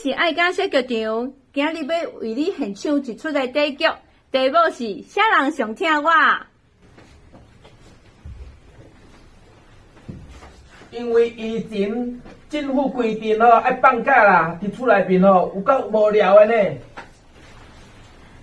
是愛家小劇場，今日欲為你獻唱一齣的短劇，題目是啥人上疼我？因為以前政府規定吼愛放假啦，佇厝內面吼有夠無聊的呢。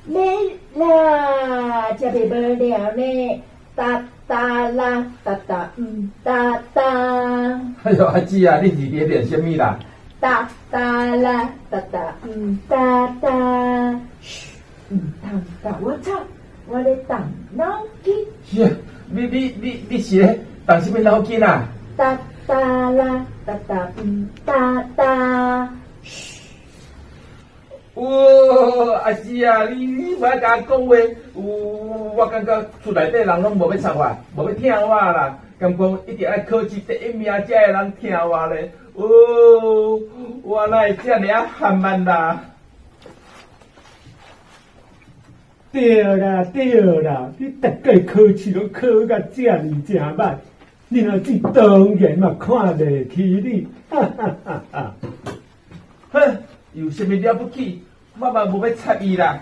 免啦，這袂無聊呢，噠噠啦，噠噠嗯噠噠。哎喲，阿姊啊，你是佇咧練啥物啦？噠噠啦，噠噠嗯噠噠。噓，毋通共我吵，我咧動腦筋。是啊，你你你你是咧動啥物腦筋啊？噠噠啦，噠噠嗯噠噠。噓。哦，阿姊啊，你你無愛共我講話，有我感覺厝內底人攏無欲插我，無欲疼我啦，敢講一定愛考試第一名才會人疼我咧。哦，我哪會遮爾仔含慢啦？對啦對啦，你逐擺考試攏考甲遮爾正歹，恁阿姊當然嘛看袂起你，哈哈哈哈！哼，有啥物了不起？我嘛無欲插伊啦。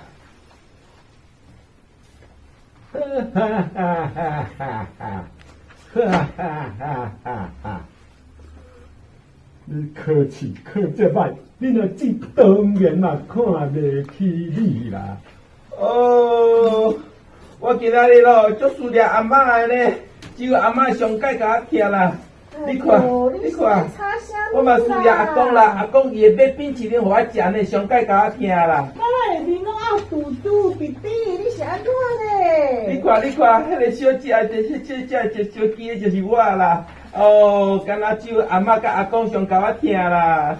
哈哈哈哈哈哈！哈哈哈哈哈！你考試考這歹，恁阿姊當然嘛看袂起你啦。哦，我今仔日咯足思念阿嬤的呢，只有阿嬤上蓋共我疼啦。你看，你看，我嘛思念阿公啦，阿公伊會買冰淇淋予我食呢，上蓋共我疼啦。我的面攏漚嘟嘟滴滴，你是按怎咧？你看，你看，彼個小姐，這這這這小雞就是我啦。哦，敢若只有阿嬤佮阿公上共我疼啦。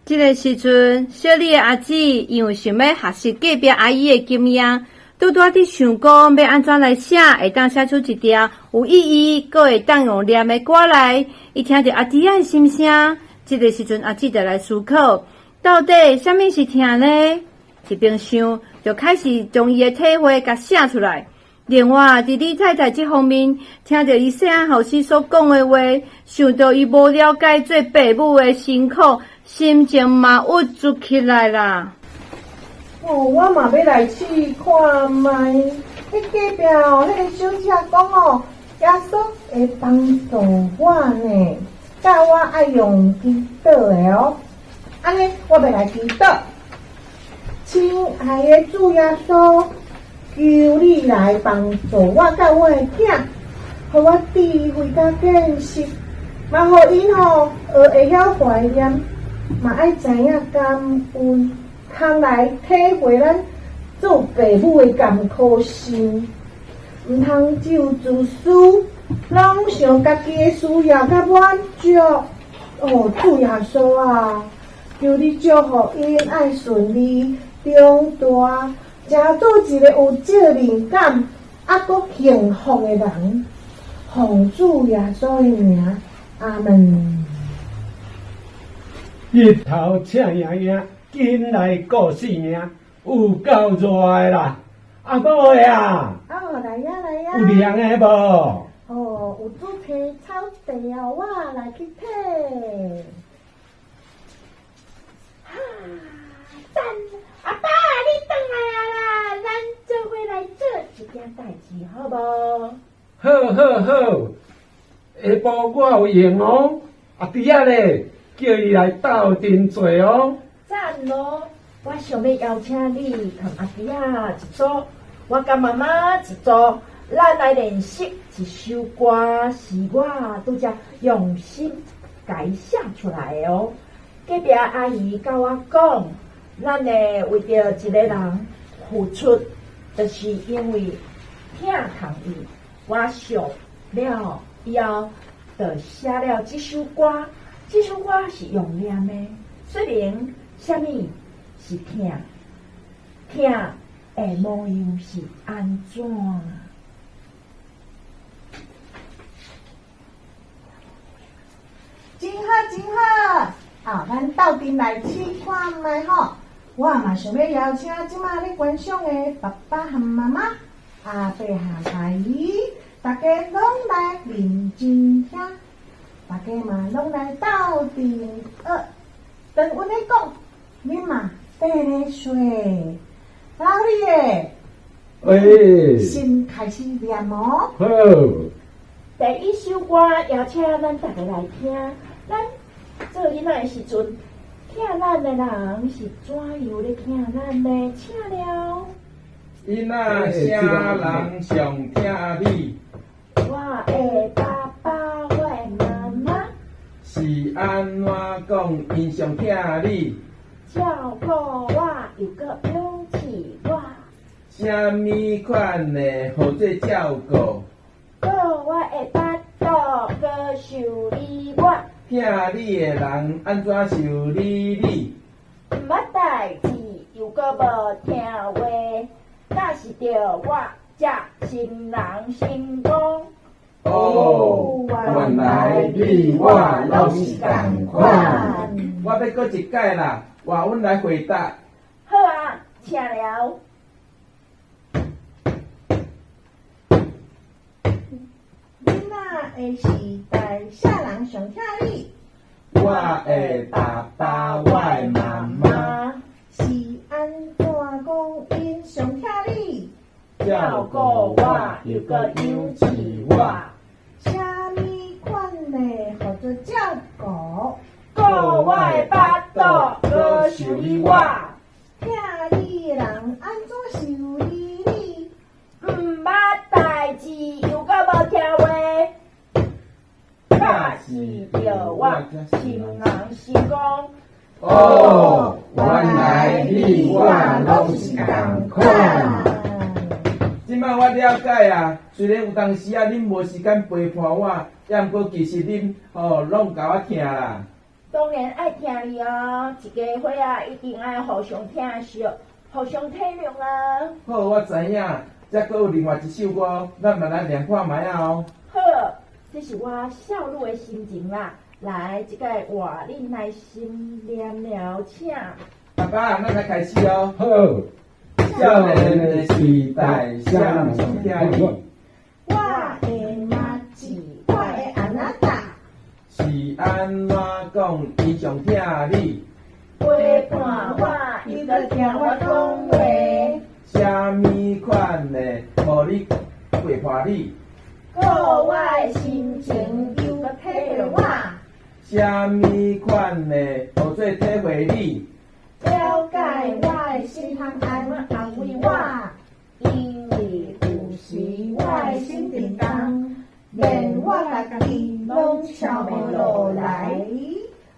這个時陣，小李的阿姊因為想欲學習隔壁阿姨的經驗，拄拄仔佇想講欲按怎來寫，會當寫出一條有意義，閣會當用念的歌來。伊聽著阿姊仔的心聲，這个時陣阿姊就來思考，到底啥物是疼呢？一邊想，就開始將伊的體會共寫出來。另外，佇李太太這方面，聽著伊細漢予時所講的話，想著伊無了解做爸母的辛苦，心情嘛鬱卒起來啦。哦，我嘛欲來試看覓。彼隔壁哦，彼個小姐講哦，耶穌會幫助我呢，教我愛用祈禱的哦。按呢，我欲來祈禱。親愛的主耶穌，求你來幫助我佮我的囝，予我智慧佮見識，嘛予𪜶吼學會曉懷念，嘛愛知影感恩，通來體會咱做爸母的艱苦心。毋通只有自私，攏想家己的需要佮滿足。哦，主耶穌啊，求你祝福𪜶愛順利長大，成做一个有責任感，猶閣幸福的人。奉主耶穌的名，阿門。日頭赤炎炎，緊來顧性命，有夠熱的啦！阿母的啊！哦，來呀來呀！有涼的無？哦，有煮青草茶哦，我來去提。哈，讚！阿爸，你轉來啊啦，咱做伙來做一件代誌，好無？好，好，好，下晡我有閒哦。阿弟仔咧，叫伊來鬥陣坐哦。讚哦！我想欲邀請你同阿弟仔一組，我佮媽媽一組，咱來練習一首歌，是我拄才用心共伊寫出來的哦。隔壁阿姨佮我講，咱會為著一个人付出，就是因為疼痛伊。我想了以後，就寫了這首歌。這首歌是用念的，說明啥物是疼，疼的模樣是按怎？真好，真好！啊，咱鬥陣來試看覓吼。我嘛想欲邀請這馬咧觀賞的爸爸和媽媽、阿伯和阿姨，大家攏來認真聽，大家嘛攏來鬥陣學。当阮咧讲，你嘛缀咧说。老李的，欸，先开始念哦。好。第一首歌邀请咱逐家来听。咱做囡仔的时阵，疼咱的人是怎样咧疼咱呢？请了。囡仔啥人上疼你？我的爸爸，我的妈妈。是按怎讲𪜶上疼你？照顾我，又阁养起我。啥物款的号做照顾？顾我的腹肚，阁修理我。疼你的人按怎修理你？毋捌代志，又阁无听话，若是著我才成人成功。哦，原来你我拢是仝款。我欲阁一摆啦，换阮来回答。好啊，请了。囡仔的时代，啥人上疼你？我的爸爸，我的妈妈。是按怎讲𪜶上疼你？照顾我，又阁养起我。啥物款的号做照顾？顾我的腹肚，阁修理我。疼你的人按怎修理你？毋捌代志，又阁无听话，若是著我成人成功。哦，原来你我拢是仝款。这摆我了解啊，虽然有当时啊，恁无时间陪伴我，抑毋过其实恁吼拢共我疼啦。当然爱疼你哦，一家伙仔一定爱互相疼惜，互相体谅啊。好，我知影。这阁有另外一首歌，咱嘛来念看觅仔哦。好，这是我少女的心情啦。来，这个换恁来先念了，请。爸爸，咱来开始哦。好。少年的时代，啥人上疼你？我的妈子，我的阿那达。是按怎讲，伊上疼你？陪伴我，又阁听我讲话。啥物款的，予你陪伴你？顾我的心情，又阁体谅我。啥物款的，号做体会你？了解我的心通安安慰我，因为有时我的心沉重，连我家己拢超袂落来。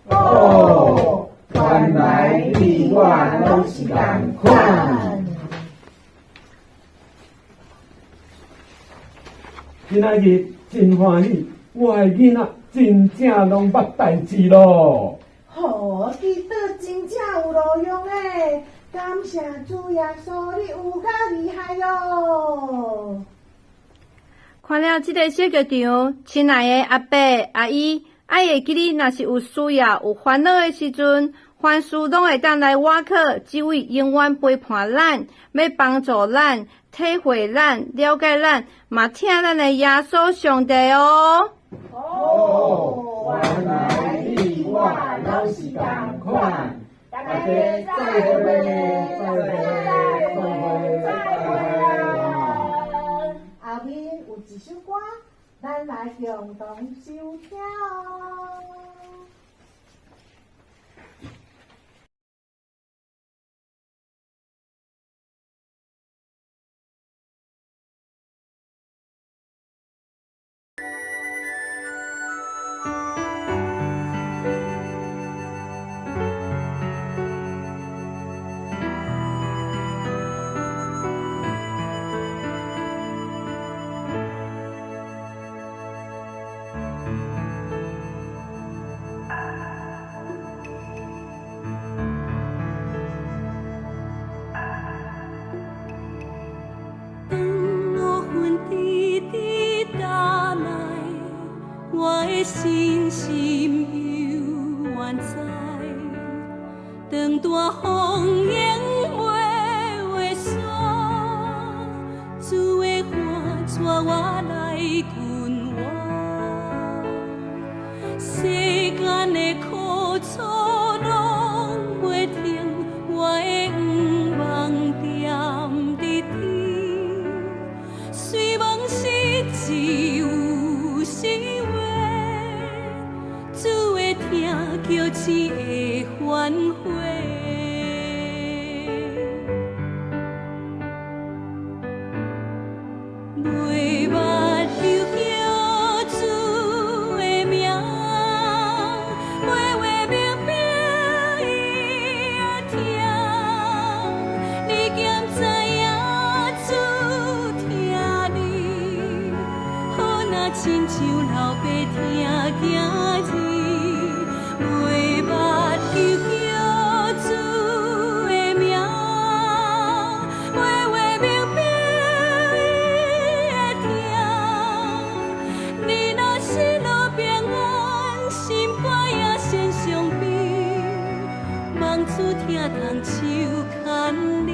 哦，原来你我拢是仝款。今仔日真欢喜，我的囡仔真正拢捌代志咯。吼，祈祷真正有路用诶！感谢主耶稣，你有够厉害哟！看了这个小剧场，亲爱的阿伯、阿姨，爱会记你，若是有需要、有烦恼的时阵，凡事拢会当来倚靠这位永远陪伴咱、欲帮助咱、体会咱、了解咱，嘛疼咱的耶稣上帝哦。哦，原来你我拢是仝款，大大家家再再会，会，再会，再会，再会。后面有一首歌，咱来共同收听哦。当乌云直直打来，我的信心犹原在。当大风涌袂散，主的话带我来近活。世间的苦楚拢死會反悔。袂捌求叫主的名，话话明明伊會聽。你敢知影主疼你，好若親像老爸疼囝兒。袂捌求叫主的名，話話明明伊會聽。你若失落平安，心肝也先傷悲，望主疼痛手牽你。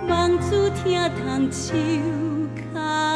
望主疼痛手牵。